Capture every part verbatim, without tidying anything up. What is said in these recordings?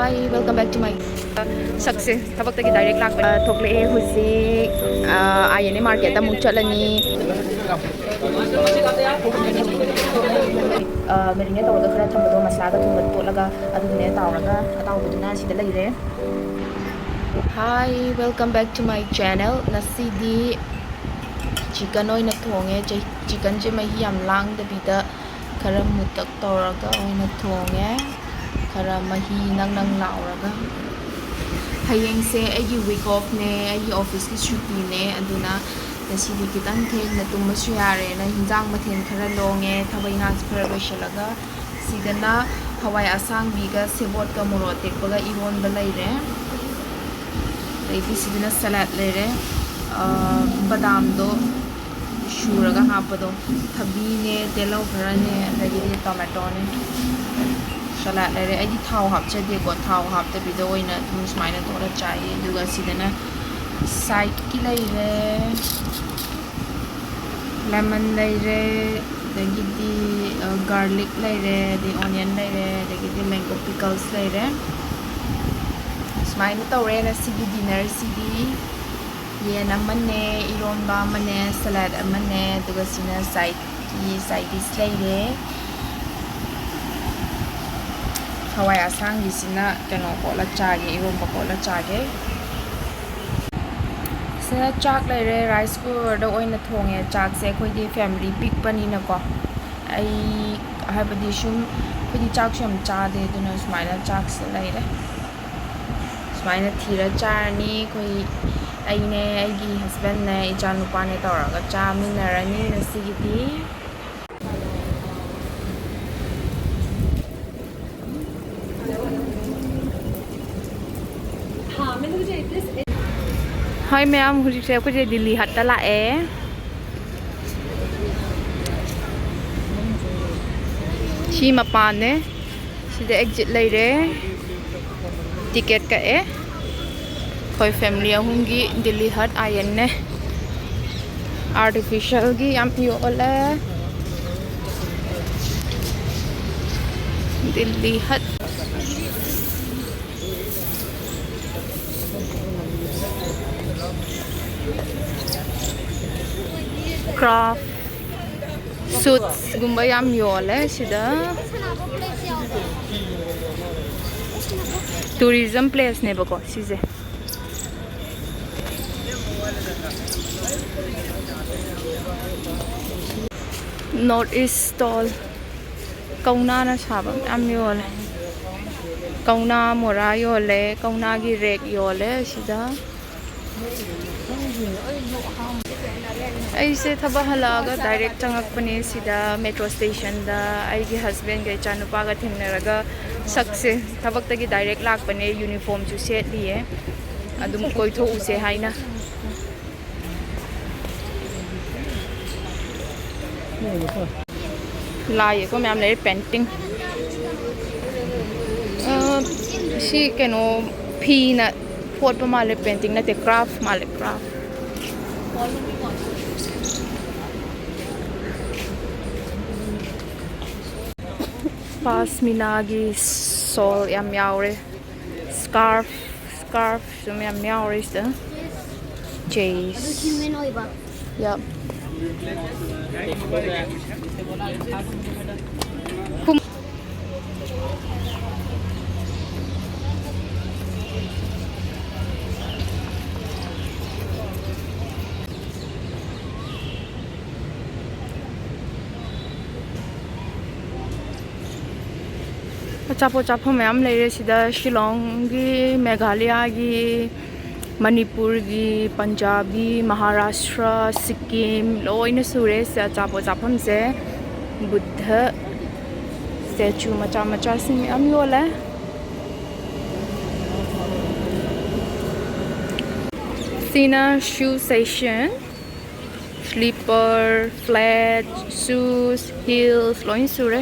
Hi, welcome back to my ꯁꯛꯁꯦ ꯊꯕꯛꯇꯒꯤ direct ꯂꯥꯛꯄ ꯊꯣꯛꯂꯛꯑꯦ ꯍꯧꯖꯤꯛ꯫ ꯑꯥꯏ ꯑꯦꯟ ꯑꯦ ꯃꯥꯔꯀꯦꯠꯇ ꯑꯃꯨꯛ ꯆꯠꯂꯅꯤ꯫ ꯃꯦꯔꯤꯅꯦꯠ ꯇꯧꯔꯒ ꯈꯔ ꯊꯝꯕꯗꯣ, ꯃꯁꯂꯥꯒ ꯊꯨꯝꯒ ꯇꯣꯠꯂꯒ ꯑꯗꯨꯗꯨꯅꯦ ꯇꯥꯎꯔꯒ ꯑꯇꯥꯎꯕꯗꯨꯅ ꯁꯤꯗ ꯂꯩꯔꯦ꯫ Hi, welcome back to my channel. ꯉꯁꯤꯗꯤ ꯆꯤꯀꯟ ꯑꯣꯏꯅ ꯊꯣꯡꯉꯦ꯫ ꯆꯤꯀꯟꯁꯦ ꯃꯍꯤ ꯌꯥꯝ ꯂꯥꯡꯗꯕꯤꯗ ꯈꯔ ꯃꯨꯇꯛ ꯇꯧꯔꯒ ꯑꯣꯏꯅ ꯊꯣꯡꯉꯦ꯫ ꯈꯔ ꯃꯍꯤ ꯅꯪ ꯅꯪ ꯂꯥꯎꯔꯒ꯫ ꯍꯌꯦꯡꯁꯦ ꯑꯩꯒꯤ ꯋꯤꯛ ꯑꯣꯐꯅꯦ, ꯑꯩꯒꯤ ꯑꯣꯐꯤꯁꯀꯤ ꯁꯨꯇꯤꯅꯦ꯫ ꯑꯗꯨꯅ ꯉꯁꯤꯗꯤ ꯈꯤꯇꯪ ꯊꯦꯡꯅ ꯇꯨꯝꯕꯁꯨ ꯌꯥꯔꯦꯅ ꯍꯤꯟꯖꯥꯡ ꯃꯊꯦꯜ ꯈꯔ ꯂꯣꯡꯉꯦ, ꯊꯕꯛ ꯏꯪꯈꯥꯡꯁꯨ ꯈꯔ ꯂꯣꯏꯁꯤꯜꯂꯒ꯫ ꯁꯤꯗꯅ ꯍꯋꯥꯏ ꯑꯁꯥꯡꯕꯤꯒ ꯁꯦꯕꯣꯠꯀ ꯃꯣꯔꯣꯛ ꯑꯇꯦꯛꯄꯒ ꯏꯔꯣꯟꯕ ꯂꯩꯔꯦ꯫ ꯑꯗꯩꯗꯤ ꯁꯤꯗꯅ ꯁꯂꯥꯗ ꯂꯩꯔꯦ꯫ ꯑ, ꯕꯗꯥꯝꯗꯣ ꯁꯨꯔꯒ ꯍꯥꯞꯄꯗꯣ, ꯊꯕꯤꯅꯦ, ꯇꯤꯜꯍꯧ ꯈꯔꯅꯦ, ꯑꯗꯒꯤꯗꯤ ꯇꯣꯃꯦꯇꯣꯅꯦ꯫ ꯁꯂꯥꯗ ꯂꯩꯔꯦ꯫ ꯑꯩꯗꯤ ꯊꯥꯎ ꯍꯥꯞꯆꯗꯦꯀꯣ, ꯊꯥꯎ ꯍꯥꯞꯇꯕꯤꯗ ꯑꯣꯏꯅ ꯑꯗꯨꯝ ꯁꯨꯃꯥꯏꯅ ꯇꯧꯔ ꯆꯥꯏꯌꯦ꯫ ꯑꯗꯨꯒ ꯁꯤꯗꯅ ꯁꯥꯏꯠꯀꯤ ꯂꯩꯔꯦ, ꯂꯦꯃꯟ ꯂꯩꯔꯦ, ꯑꯗꯒꯤꯗꯤ, ꯑ, ꯒꯥꯔꯂꯤꯛ ꯂꯩꯔꯦ, ꯑꯗꯩ ꯑꯣꯅꯤꯌꯟ ꯂꯩꯔꯦ, ꯑꯗꯒꯤꯗꯤ ꯃꯦꯡꯒꯣ ꯄꯤꯀꯜꯁ ꯂꯩꯔꯦ꯫ ꯁꯨꯃꯥꯏꯅ ꯇꯧꯔꯦ ꯉꯁꯤꯒꯤ ꯗꯤꯅꯔꯁꯤꯗꯤ꯫ ꯌꯦꯟ ꯑꯃꯅꯦ, ꯏꯔꯣꯟꯕ ꯑꯃꯅꯦ, ꯁꯂꯥꯗ ꯑꯃꯅꯦ, ꯑꯗꯨꯒ ꯁꯤꯅ ꯁꯥꯏꯠꯀꯤ ꯁꯥꯏꯠ ꯗꯤꯁ ꯂꯩꯔꯦ꯫ ꯍꯋꯥꯏ ꯑꯁꯥꯡꯕꯤꯁꯤꯅ ꯀꯩꯅꯣ ꯀꯣꯠꯂ ꯆꯥꯒꯦ, ꯏꯔꯣꯟꯕ ꯀꯣꯠꯂ ꯆꯥꯒꯦ꯫ ꯁꯤꯗ ꯆꯥꯛ ꯂꯩꯔꯦ, ꯔꯥꯏꯁ ꯀꯨꯀꯔꯗ ꯑꯣꯏꯅ ꯊꯣꯡꯉꯦ ꯆꯥꯛꯁꯦ꯫ ꯑꯩꯈꯣꯏꯗꯤ ꯐꯦꯃꯤꯂꯤ ꯄꯤꯛꯄꯅꯤꯅꯀꯣ, ꯑꯩ, ꯍꯥꯏꯕꯗꯤ ꯁꯨꯝ ꯑꯩꯈꯣꯏꯗꯤ ꯆꯥꯛꯁꯨ ꯌꯥꯝ ꯆꯥꯗꯦ, ꯑꯗꯨꯅ ꯁꯨꯃꯥꯏꯅ ꯆꯥꯛꯁꯦ ꯂꯩꯔꯦ꯫ ꯁꯨꯃꯥꯏꯅ ꯊꯤꯔ ꯆꯥꯔꯅꯤ꯫ ꯑꯩꯈꯣꯏ, ꯑꯩꯅꯦ, ꯑꯩꯒꯤ ꯍꯁꯕꯦꯟꯅꯦ, ꯏꯆꯥꯅꯨꯄꯥꯅꯦ ꯇꯧꯔꯒ ꯆꯥꯃꯤꯟꯅꯔꯅꯤ ꯉꯁꯤꯒꯤꯗꯤ꯫ ꯍꯣꯏ ꯃꯌꯥꯝ, ꯍꯧꯖꯤꯛꯁꯦ ꯑꯩꯈꯣꯏꯁꯦ ꯗꯤꯜꯂꯤ ꯍꯠꯇ ꯂꯥꯛꯑꯦ꯫ ꯁꯤ ꯃꯄꯥꯟꯅꯦ꯫ ꯁꯤꯗ ꯑꯦꯛꯖꯤꯠ ꯂꯩꯔꯦ꯫ ꯇꯤꯀꯦꯠ ꯀꯛꯑꯦ꯫ ꯑꯩꯈꯣꯏ ꯐꯦꯃꯤꯂꯤ ꯑꯍꯨꯝꯒꯤ ꯗꯤꯜꯂꯤ ꯍꯠ ꯑꯥꯏ ꯑꯦꯟꯅꯦ꯫ ꯑꯥꯔꯇꯤꯐꯤꯁꯦꯜꯒꯤ ꯌꯥꯝ ꯌꯣꯜꯂꯦ꯫ ꯗꯤꯜꯂꯤ ꯍꯠ꯫ Craft suitsꯀꯨꯝꯕ ꯌꯥꯝ ꯌꯣꯜꯂꯦ ꯁꯤꯗ꯫ Tourism placeꯅꯦꯕꯀꯣ ꯁꯤꯁꯦ꯫ North East Stall꯫ ꯀꯧꯅꯥꯅ ꯁꯥꯕ ꯃꯌꯥꯝ ꯌꯣꯜꯂꯦ꯫ ꯀꯧꯅꯥ ꯃꯣꯔꯥ ꯌꯣꯜꯂꯦ, ꯀꯧꯅꯥꯒꯤ ꯔꯦꯛ ꯌꯣꯜꯂꯦ ꯁꯤꯗ꯫ ꯑꯩꯁꯦ ꯊꯕꯛ ꯍꯜꯂꯛꯑꯒ ꯗꯥꯏꯔꯦꯛ ꯆꯪꯉꯛꯄꯅꯦ ꯁꯤꯗ ꯃꯦꯇ꯭ꯔꯣ ꯁ꯭ꯇꯦꯁꯟꯗ꯫ ꯑꯩꯒꯤ ꯍꯁꯕꯦꯟꯒ ꯏꯆꯥꯅꯨꯄꯥꯒ ꯊꯦꯡꯅꯔꯒ ꯁꯛꯁꯦ ꯊꯕꯛꯇꯒꯤ ꯗꯥꯏꯔꯦꯛ ꯂꯥꯛꯄꯅꯦ, ꯌꯨꯅꯤꯐꯣꯔꯝꯁꯨ ꯁꯦꯠꯂꯤꯌꯦ꯫ ꯑꯗꯨꯝ ꯀꯣꯏꯊꯣꯛꯎꯁꯦ ꯍꯥꯏꯅ꯫ ꯂꯥꯏ ꯌꯦꯛꯄ ꯃꯌꯥꯝ ꯂꯩꯔꯦ, painting꯫ ꯑ, ꯁꯤ ꯀꯩꯅꯣ ꯐꯤꯅ ꯐꯣꯠꯄ ꯃꯥꯜꯂꯦ, painting ꯅꯠꯇꯦ, craft ꯃꯥꯜꯂꯦ, craft꯫ ꯄꯥꯁꯃꯤꯅꯥꯒꯤ shawl ꯌꯥꯝ ꯌꯥꯎꯔꯦ꯫ Scarf, scarf ꯁꯨ ꯃꯌꯥꯝ ꯌꯥꯎꯔꯦ ꯁꯤꯗ꯫ Chase꯫ ꯑꯗꯨ human ꯑꯣꯏꯕ꯫ Yup꯫ ꯍꯨꯝ꯫ ꯑꯆꯥꯄꯣꯠ ꯆꯥꯐꯝ ꯃꯌꯥꯝ ꯂꯩꯔꯦ ꯁꯤꯗ, ꯁꯤꯂꯣꯡꯒꯤ, ꯃꯦꯘꯥꯂꯌꯥꯒꯤ, ꯃꯅꯤꯄꯨꯔꯒꯤ, ꯄꯟꯖꯥꯕꯤ, ꯃꯍꯥꯔꯥꯁꯇ꯭ꯔ, ꯁꯤꯛꯀꯤꯝ ꯂꯣꯏꯅ ꯁꯨꯔꯦ ꯁꯤꯗ ꯑꯆꯥꯄꯣꯠ ꯆꯥꯐꯝꯁꯦ꯫ ꯕꯨꯗꯙ statue ꯃꯆꯥ ꯃꯆꯥꯁꯤꯡ ꯃꯌꯥꯝ ꯌꯣꯜꯂꯦ꯫ ꯁꯤꯅ shoe section꯫ Slipper, flat, shoes, heels ꯂꯣꯏ ꯁꯨꯔꯦ꯫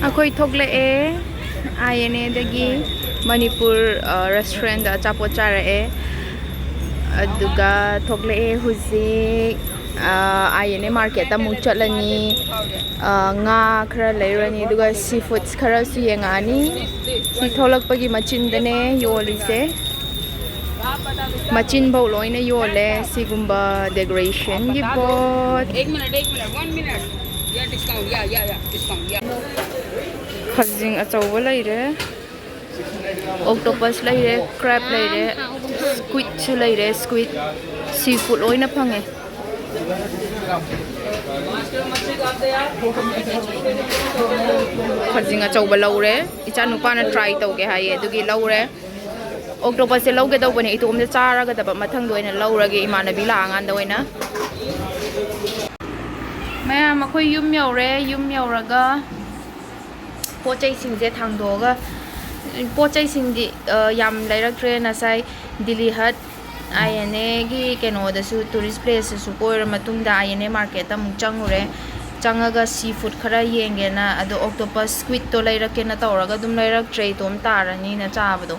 ꯑꯩꯈꯣꯏ ꯊꯣꯛꯂꯛꯑꯦ, I N A ꯗꯒꯤ꯫ ꯃꯅꯤꯄꯨꯔ, ꯑ, restaurant ꯗ ꯑꯆꯥꯄꯣꯠ ꯆꯥꯔꯛꯑꯦ꯫ ꯑꯗꯨꯒ ꯊꯣꯛꯂꯛꯑꯦ ꯍꯧꯖꯤꯛ, ꯑ, I N A market ꯇ ꯑꯃꯨꯛ ꯆꯠꯂꯅꯤ꯫ ꯑ, ꯉꯥ ꯈꯔ ꯂꯩꯔꯨꯔꯅꯤ, ꯑꯗꯨꯒ sea foods ꯈꯔꯁꯨ ꯌꯦꯡꯉꯛꯑꯅꯤ꯫ ꯁꯤ ꯊꯣꯛꯂꯛꯄꯒꯤ ꯃꯆꯤꯟꯗꯅꯦ ꯌꯣꯜꯂꯤꯁꯦ꯫ ꯃꯆꯤꯟꯐꯧ ꯂꯣꯏꯅ ꯌꯣꯜꯂꯦ꯫ ꯁꯤꯒꯨꯝꯕ decorationꯒꯤ ꯄꯣꯠ꯫ एक मिनट, एक मिनट, वन मिनट। या डिस्काउंट, या या या डिस्काउंट, या। ꯈꯖꯤꯡ ꯑꯆꯧꯕ ꯂꯩꯔꯦ, octopus ꯂꯩꯔꯦ, crab ꯂꯩꯔꯦ, squidꯁꯨ ꯂꯩꯔꯦ꯫ Squid, seafood ꯂꯣꯏꯅ ꯐꯪꯉꯦ꯫ ꯈꯖꯤꯡ ꯑꯆꯧꯕ ꯂꯧꯔꯦ꯫ ꯏꯆꯥ ꯅꯨꯄꯥꯅ try ꯇꯧꯒꯦ ꯍꯥꯏꯌꯦ, ꯑꯗꯨꯒꯤ ꯂꯧꯔꯦ꯫ Octopusꯁꯦ ꯂꯧꯒꯦ ꯇꯧꯕꯅꯦ, ꯏꯇꯣꯝꯗ ꯆꯥꯔꯒꯗꯕ, ꯃꯊꯪꯗ ꯑꯣꯏꯅ ꯂꯧꯔꯒꯦ, ꯏꯃꯥꯟꯅꯕꯤ ꯂꯥꯛꯑꯀꯥꯟꯗ ꯑꯣꯏꯅ꯫ ꯃꯌꯥꯝ, ꯑꯩꯈꯣꯏ ꯌꯨꯝ ꯌꯧꯔꯦ꯫ ꯌꯨꯝ ꯌꯧꯔꯒ ꯄꯣꯠ ꯆꯩꯁꯤꯡꯁꯦ ꯊꯥꯡꯗꯣꯛꯑꯒ, ꯄꯣꯠ ꯆꯩꯁꯤꯡꯗꯤ, ꯑ, ꯌꯥꯝ ꯂꯩꯔꯛꯇ꯭ꯔꯦ꯫ ꯉꯁꯥꯏ ꯗꯤꯂꯤ ꯍꯠ, ꯑꯥꯏ ꯑꯦꯟ ꯑꯦꯒꯤ ꯀꯩꯅꯣꯗꯁꯨ, tourist placeꯇꯁꯨ ꯀꯣꯏꯔ ꯃꯇꯨꯡꯗ, ꯑꯥꯏ ꯑꯦꯟ ꯑꯦ marketꯇ ꯑꯃꯨꯛ ꯆꯪꯉꯨꯔꯦ꯫ ꯆꯪꯉꯒ sea food ꯈꯔ ꯌꯦꯡꯒꯦꯅ, ꯑꯗꯣ octopus, squidꯇꯣ ꯂꯩꯔꯛꯀꯦꯅ ꯇꯧꯔꯒ ꯑꯗꯨꯝ ꯂꯩꯔꯛꯇ꯭ꯔꯦ, ꯏꯇꯣꯝ ꯇꯥꯔꯅꯤꯅ ꯆꯥꯕꯗꯣ꯫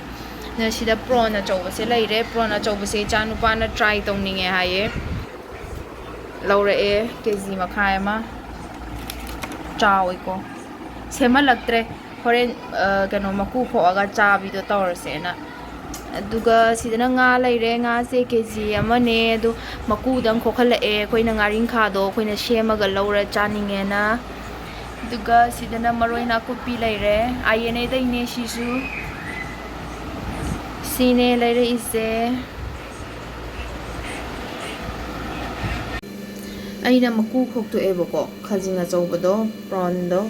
ꯑꯗꯨꯅ ꯁꯤꯗ prawn ꯑꯆꯧꯕꯁꯦ ꯂꯩꯔꯦ꯫ Prawn ꯑꯆꯧꯕꯁꯦ ꯏꯆꯥ ꯅꯨꯄꯥꯅ try ꯇꯧꯅꯤꯡꯉꯦ ꯍꯥꯏꯌꯦ꯫ ꯂꯧꯔꯛꯑꯦ ꯀꯦ ꯖꯤ ꯃꯈꯥꯏ ꯑꯃ꯫ ꯆꯥꯎꯋꯤꯀꯣ꯫ ꯁꯦꯝꯍꯜꯂꯛꯇ꯭ꯔꯦ꯫ ꯍꯣꯔꯦꯟ, ꯑ, ꯀꯩꯅꯣ, ꯃꯀꯨ ꯈꯣꯛꯑꯒ ꯆꯥꯕꯤꯗꯣ ꯇꯧꯔꯁꯦꯅ꯫ ꯑꯗꯨꯒ ꯁꯤꯗꯅ ꯉꯥ ꯂꯩꯔꯦ꯫ ꯉꯥꯁꯦ ꯀꯦ ꯖꯤ ꯑꯃꯅꯦ꯫ ꯑꯗꯣ ꯃꯀꯨꯗꯪ ꯈꯣꯛꯍꯜꯂꯛꯑꯦ꯫ ꯑꯩꯈꯣꯏꯅ ꯉꯥꯔꯤꯡꯈꯥꯗꯣ ꯑꯩꯈꯣꯏꯅ ꯁꯦꯝꯃꯒ ꯂꯧꯔ ꯆꯥꯅꯤꯡꯉꯦꯅ꯫ ꯑꯗꯨꯒ ꯁꯤꯗꯅ ꯃꯔꯣꯏ ꯅꯥꯀꯨꯞꯄꯤ ꯂꯩꯔꯦ꯫ ꯑꯥꯏ ꯑꯦꯟ ꯑꯦꯗꯩꯅꯦ ꯁꯤꯁꯨ꯫ ꯁꯤꯅꯦ ꯂꯩꯔꯛꯏꯁꯦ꯫ ꯑꯩꯅ ꯃꯀꯨ ꯈꯣꯛꯇꯣꯛꯑꯦꯕꯀꯣ, ꯈꯖꯤꯡ ꯑꯆꯧꯕꯗꯣ, prawnꯗꯣ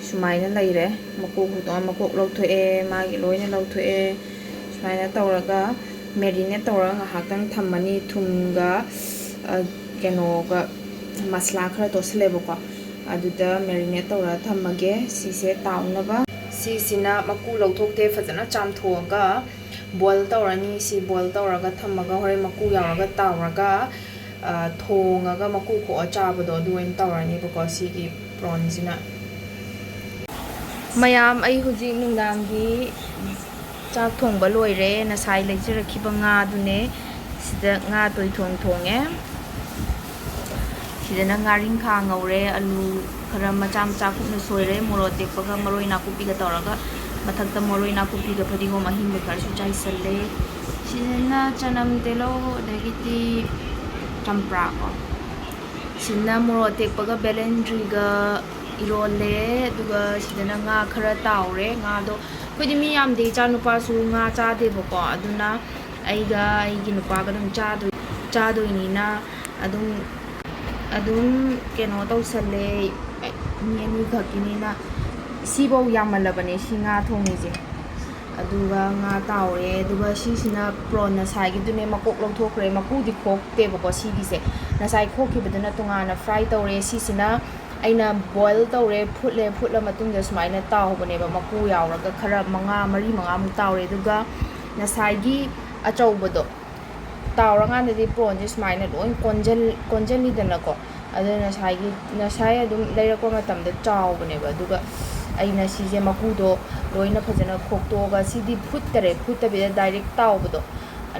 ꯁꯨꯃꯥꯏꯅ ꯂꯩꯔꯦ꯫ ꯃꯀꯨ ꯈꯣꯛꯇꯣꯛꯑ ꯃꯀꯣꯛ ꯂꯧꯊꯣꯛꯑꯦ, ꯃꯥꯒꯤ ꯂꯣꯏꯅ ꯂꯧꯊꯣꯛꯑꯦ꯫ ꯁꯨꯃꯥꯏꯅ ꯇꯧꯔꯒ marinate ꯇꯧꯔꯒ ꯉꯥꯏꯍꯥꯛꯇꯪ ꯊꯝꯃꯅꯤ꯫ ꯊꯨꯝꯒ, ꯑ, ꯀꯩꯅꯣꯒ, ꯃꯁꯂꯥ ꯈꯔ ꯇꯣꯠꯁꯜꯂꯦꯕꯀꯣ꯫ ꯑꯗꯨꯗ marinate ꯇꯧꯔꯒ ꯊꯝꯃꯒꯦ꯫ ꯁꯤꯁꯦ ꯇꯥꯎꯅꯕ꯫ ꯁꯤꯁꯤꯅ ꯃꯀꯨ ꯂꯧꯊꯣꯛꯇꯦ, ꯐꯖꯅ ꯆꯥꯝꯊꯣꯛꯑꯒ boil ꯇꯧꯔꯅꯤ꯫ ꯁꯤ boil ꯇꯧꯔꯒ ꯊꯝꯃꯒ ꯍꯣꯔꯦꯟ ꯃꯀꯨ ꯌꯥꯎꯔꯒ ꯇꯥꯎꯔꯒ, ꯑ, ꯊꯣꯡꯉꯒ ꯃꯀꯨ ꯈꯣꯛꯑ ꯆꯥꯕꯗꯣ ꯑꯗꯨ ꯑꯣꯏꯅ ꯇꯧꯔꯅꯦꯕꯀꯣ ꯁꯤꯒꯤ prawnꯁꯤꯅ꯫ ꯃꯌꯥꯝ, ꯑꯩ ꯍꯧꯖꯤꯛ ꯅꯨꯡꯗꯥꯡꯒꯤ ꯆꯥꯛ ꯊꯣꯡꯕ ꯂꯣꯏꯔꯦ꯫ ꯉꯁꯥꯏ ꯂꯩꯖꯔꯛꯈꯤꯕ ꯉꯥꯗꯨꯅꯦ꯫ ꯁꯤꯗ ꯉꯥ ꯇꯣꯏꯊꯣꯡ ꯊꯣꯡꯉꯦ꯫ ꯁꯤꯗꯅ ꯉꯥꯔꯤꯡꯈꯥ ꯉꯧꯔꯦ, ꯑꯂꯨ ꯈꯔ ꯃꯆꯥ ꯃꯆꯥ ꯀꯨꯞꯅ ꯁꯣꯏꯔꯦ, ꯃꯣꯔꯣꯛ ꯑꯇꯦꯛꯄꯒ ꯃꯔꯣꯏ ꯅꯥꯀꯨꯞꯄꯤꯒ ꯇꯧꯔꯒ, ꯃꯊꯛꯇ ꯃꯔꯣꯏ ꯅꯥꯀꯨꯞꯄꯤꯒ ꯐꯗꯤꯒꯣꯝ ꯑꯍꯤꯡꯕ ꯈꯔꯁꯨ ꯆꯥꯏꯁꯜꯂꯦ꯫ ꯁꯤꯗꯅ ꯆꯅꯝ, ꯇꯤꯜꯍꯧ, ꯑꯗꯒꯤꯗꯤ ꯆꯝꯄ꯭ꯔꯥ ꯀꯣ꯫ ꯁꯤꯗꯅ ꯃꯣꯔꯣꯛ ꯑꯇꯦꯛꯄꯒ ꯕꯦꯂꯦꯟꯗ꯭ꯔꯤꯒ ꯏꯔꯣꯜꯂꯦ꯫ ꯑꯗꯨꯒ ꯁꯤꯗꯅ ꯉꯥ ꯈꯔ ꯇꯥꯎꯔꯦ꯫ ꯉꯥꯗꯣ ꯑꯩꯈꯣꯏꯗꯤ ꯃꯤ ꯌꯥꯝꯗꯦ, ꯏꯆꯥ ꯅꯨꯄꯥꯁꯨ ꯉꯥ ꯆꯥꯗꯦꯕꯀꯣ, ꯑꯗꯨꯅ ꯑꯩꯒ ꯑꯩꯒꯤ ꯅꯨꯄꯥꯒ ꯑꯗꯨꯝ ꯆꯥꯗꯣꯏ ꯆꯥꯗꯣꯏꯅꯤꯅ ꯑꯗꯨꯝ ꯑꯗꯨꯝ ꯀꯩꯅꯣ ꯇꯧꯁꯜꯂꯦ꯫ ꯃꯤ ꯑꯅꯤꯈꯛꯀꯤꯅꯤꯅ ꯁꯤꯐꯧ ꯌꯥꯝꯃꯜꯂꯕꯅꯦ, ꯁꯤ ꯉꯥ ꯊꯣꯡꯉꯤꯁꯦ꯫ ꯑꯗꯨꯒ ꯉꯥ ꯇꯥꯎꯔꯦ꯫ ꯑꯗꯨꯒ ꯁꯤꯁꯤꯅ ꯄ꯭ꯔꯣꯟ ꯉꯁꯥꯏꯒꯤꯗꯨꯅꯦ, ꯃꯀꯣꯛ ꯂꯧꯊꯣꯛꯈ꯭ꯔꯦ꯫ ꯃꯀꯨꯗꯤ ꯈꯣꯛꯇꯦꯕꯀꯣ ꯁꯤꯒꯤꯁꯦ꯫ ꯉꯁꯥꯏ ꯈꯣꯛꯈꯤꯕꯗꯨꯅ ꯇꯣꯉꯥꯟꯅ ꯐ꯭ꯔꯥꯏ ꯇꯧꯔꯦ꯫ ꯁꯤꯁꯤꯅ ꯑꯩꯅ ꯕꯣꯏꯜ ꯇꯧꯔꯦ, ꯐꯨꯠꯂꯦ꯫ ꯐꯨꯠꯂ ꯃꯇꯨꯡꯗ ꯁꯨꯃꯥꯏꯅ ꯇꯥꯎꯕꯅꯦꯕ, ꯃꯀꯨ ꯌꯥꯎꯔꯒ ꯈꯔ ꯃꯉꯥ, ꯃꯔꯤ ꯃꯉꯥꯃꯨꯛ ꯇꯥꯎꯔꯦ꯫ ꯑꯗꯨꯒ ꯉꯁꯥꯏꯒꯤ ꯑꯆꯧꯕꯗꯣ ꯇꯥꯎꯔꯀꯥꯟꯗꯗꯤ ꯄ꯭ꯔꯣꯟꯁꯦ ꯁꯨꯃꯥꯏꯅ ꯂꯣꯏ ꯀꯣꯟꯖꯜ-, ꯀꯣꯟꯖꯜꯂꯤꯗꯅꯀꯣ꯫ ꯑꯗꯨꯅ ꯉꯁꯥꯏꯒꯤ, ꯉꯁꯥꯏ ꯑꯗꯨꯝ ꯂꯩꯔꯛꯄ ꯃꯇꯝꯗ ꯆꯥꯎꯕꯅꯦꯕ꯫ ꯑꯗꯨꯒ ꯑꯩꯅ ꯁꯤꯁꯦ ꯃꯀꯨꯗꯣ ꯂꯣꯏꯅ ꯐꯖꯅ ꯈꯣꯛꯇꯣꯛꯑꯒ, ꯁꯤꯗꯤ ꯐꯨꯠꯇꯔꯦ, ꯐꯨꯠꯇꯕꯤꯗ ꯗꯥꯏꯔꯦꯛ ꯇꯥꯎꯕꯗꯣ꯫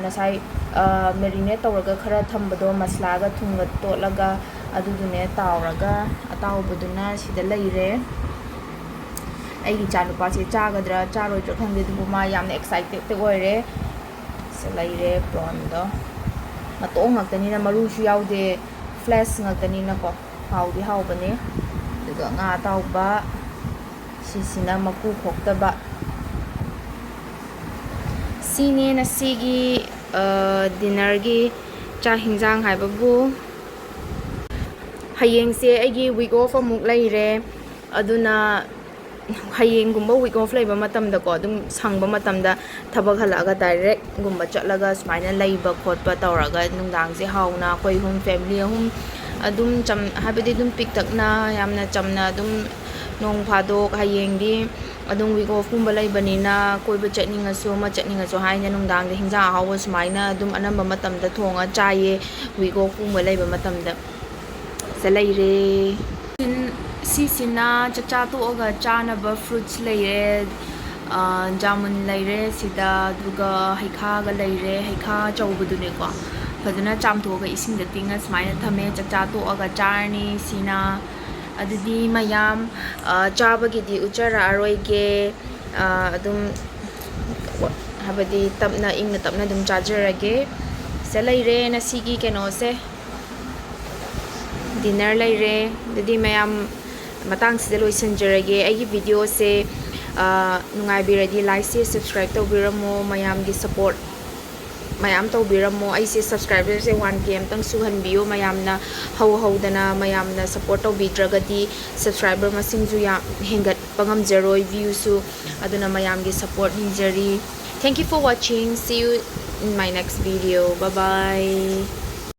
ꯉꯁꯥꯏ, ꯑ, ꯃꯦꯔꯤꯅꯦꯠ ꯇꯧꯔꯒ ꯈꯔ ꯊꯝꯕꯗꯣ, ꯃꯁꯂꯥꯒ ꯊꯨꯝꯒ ꯇꯣꯠꯂꯒ, ꯑꯗꯨꯗꯨꯅꯦ ꯇꯥꯎꯔꯒ ꯑꯇꯥꯎꯕꯗꯨꯅ ꯁꯤꯗ ꯂꯩꯔꯦ꯫ ꯑꯩꯒꯤ ꯏꯆꯥꯅꯨꯄꯥꯁꯦ ꯆꯥꯒꯗ꯭ꯔꯥ ꯆꯥꯔꯣꯏꯗ꯭ꯔꯥ ꯈꯪꯗꯦ, ꯑꯗꯨꯕꯨ ꯃꯥ ꯌꯥꯝꯅ ꯑꯦꯛꯁꯥꯏꯇꯦꯠ ꯑꯣꯏꯔꯦ꯫ ꯁꯤ ꯂꯩꯔꯦ ꯄ꯭ꯔꯣꯟꯗꯣ꯫ ꯃꯇꯣꯡ ꯉꯥꯛꯇꯅꯤꯅ, ꯃꯔꯨꯁꯨ ꯌꯥꯎꯗꯦ, ꯐ꯭ꯂꯦꯁ ꯉꯥꯛꯇꯅꯤꯅꯀꯣ꯫ ꯍꯥꯎꯗꯤ ꯍꯥꯎꯕꯅꯦ꯫ ꯑꯗꯨꯒ ꯉꯥ ꯑꯇꯥꯎꯕ, ꯁꯤꯁꯤꯅ ꯃꯀꯨ ꯈꯣꯛꯇꯕ꯫ ꯁꯤꯅꯦ ꯉꯁꯤꯒꯤ, ꯑ, ꯗꯤꯟꯅꯔꯒꯤ ꯆꯥꯛ ꯍꯤꯟꯖꯥꯡ ꯍꯥꯏꯕꯕꯨ꯫ ꯍꯌꯦꯡꯁꯦ ꯑꯩꯒꯤ ꯋꯤꯛ ꯑꯣꯐ ꯑꯃꯨꯛ ꯂꯩꯔꯦ, ꯑꯗꯨꯅ ꯍꯌꯦꯡꯒꯨꯝꯕ ꯋꯤꯛ ꯑꯣꯐ ꯂꯩꯕ ꯃꯇꯝꯗꯀꯣ, ꯑꯗꯨꯝ ꯁꯪꯕ ꯃꯇꯝꯗ ꯊꯕꯛ ꯍꯜꯂꯛꯑꯒ ꯗꯥꯏꯔꯦꯛꯒꯨꯝꯕ ꯆꯠꯂꯒ ꯁꯨꯃꯥꯏꯅ ꯂꯩꯕ ꯈꯣꯠꯄ ꯇꯧꯔꯒ, ꯅꯨꯡꯗꯥꯡꯁꯦ ꯍꯥꯎꯅ ꯑꯩꯈꯣꯏ ꯑꯍꯨꯝ, ꯐꯦꯃꯤꯂꯤ ꯑꯍꯨꯝ ꯑꯗꯨꯝ ꯆꯝ-, ꯍꯥꯏꯕꯗꯤ ꯑꯗꯨꯝ ꯄꯤꯛꯇꯛꯅ, ꯌꯥꯝꯅ ꯆꯝꯅ ꯑꯗꯨꯝ ꯅꯣꯡ ꯐꯥꯗꯣꯛ, ꯍꯌꯦꯡꯗꯤ ꯑꯗꯨꯝ ꯋꯤꯛ ꯑꯣꯐꯀꯨꯝꯕ ꯂꯩꯕꯅꯤꯅ ꯀꯣꯏꯕ ꯆꯠꯅꯤꯡꯉꯁꯨ ꯑꯃ ꯆꯠꯅꯤꯡꯉꯁꯨ ꯍꯥꯏꯅ ꯅꯨꯡꯗꯥꯡꯗ ꯍꯤꯟꯖꯥꯡ ꯑꯍꯥꯎꯕ ꯁꯨꯃꯥꯏꯅ ꯑꯗꯨꯝ ꯑꯅꯝꯕ ꯃꯇꯝꯗ ꯊꯣꯡꯉ ꯆꯥꯏꯌꯦ, ꯋꯤꯛ ꯑꯣꯐꯀꯨꯝꯕ ꯂꯩꯕ ꯃꯇꯝꯗ꯫ ꯁꯤꯗ ꯂꯩꯔꯦ꯫ ꯁꯤꯁꯤꯅ ꯆꯥꯛꯆꯥ ꯇꯣꯛꯑꯒ ꯆꯥꯅꯕ ꯐ꯭ꯔꯨꯠꯁ ꯂꯩꯔꯦ꯫ ꯑ, ꯖꯥꯃꯨꯟ ꯂꯩꯔꯦ ꯁꯤꯗ, ꯑꯗꯨꯒ ꯍꯩꯈꯥꯒ ꯂꯩꯔꯦ꯫ ꯍꯩꯈꯥ ꯑꯆꯧꯕꯗꯨꯅꯦꯀꯣ, ꯐꯖꯅ ꯆꯥꯝꯊꯣꯛꯑꯒ ꯏꯁꯤꯡꯗ ꯇꯤꯡꯉ ꯁꯨꯃꯥꯏꯅ ꯊꯝꯃꯦ꯫ ꯆꯥꯛꯆꯥ ꯇꯣꯛꯑꯒ ꯆꯥꯔꯅꯤ ꯁꯤꯅ꯫ ꯑꯗꯨꯗꯤ ꯃꯌꯥꯝ, ꯑ, ꯆꯥꯕꯒꯤꯗꯤ ꯎꯠꯆꯔꯛꯑꯔꯣꯏꯒꯦ꯫ ꯑ, ꯑꯗꯨꯝ ꯍꯥꯏꯕꯗꯤ ꯇꯞꯅ ꯏꯪꯅ ꯇꯞꯅ ꯑꯗꯨꯝ ꯆꯥꯖꯔꯒꯦ꯫ ꯁꯤꯗ ꯂꯩꯔꯦ ꯉꯁꯤꯒꯤ ꯀꯩꯅꯣꯁꯦ, dinner ꯂꯩꯔꯦ꯫ ꯑꯗꯨꯗꯤ ꯃꯌꯥꯝ ꯃꯇꯥꯡꯁꯤꯗ ꯂꯣꯏꯁꯤꯟꯖꯔꯒꯦ꯫ ꯑꯩꯒꯤ videoꯁꯦ, ꯑ, ꯅꯨꯡꯉꯥꯏꯕꯤꯔꯗꯤ likeꯁꯦ subscribe ꯇꯧꯕꯤꯔꯝꯃꯣ꯫ ꯃꯌꯥꯝꯒꯤ support ꯃꯌꯥꯝ ꯇꯧꯕꯤꯔꯝꯃꯣ꯫ ꯑꯩꯁꯦ subscriberꯁꯦ one K ꯑꯝꯇꯪ ꯁꯨꯍꯟꯕꯤꯌꯨ꯫ ꯃꯌꯥꯝꯅ ꯍꯧ ꯍꯧꯗꯅ ꯃꯌꯥꯝꯅ support ꯇꯧꯕꯤꯗ꯭ꯔꯒꯗꯤ subscriber ꯃꯁꯤꯡꯁꯨ ꯌꯥꯝ ꯍꯦꯟꯒꯠꯄ ꯉꯝꯖꯔꯣꯏ, viewꯁꯨ꯫ ꯑꯗꯨꯅ ꯃꯌꯥꯝꯒꯤ support ꯅꯤꯖꯔꯤ꯫ Thank you for watching. See you in my next video. Bye bye.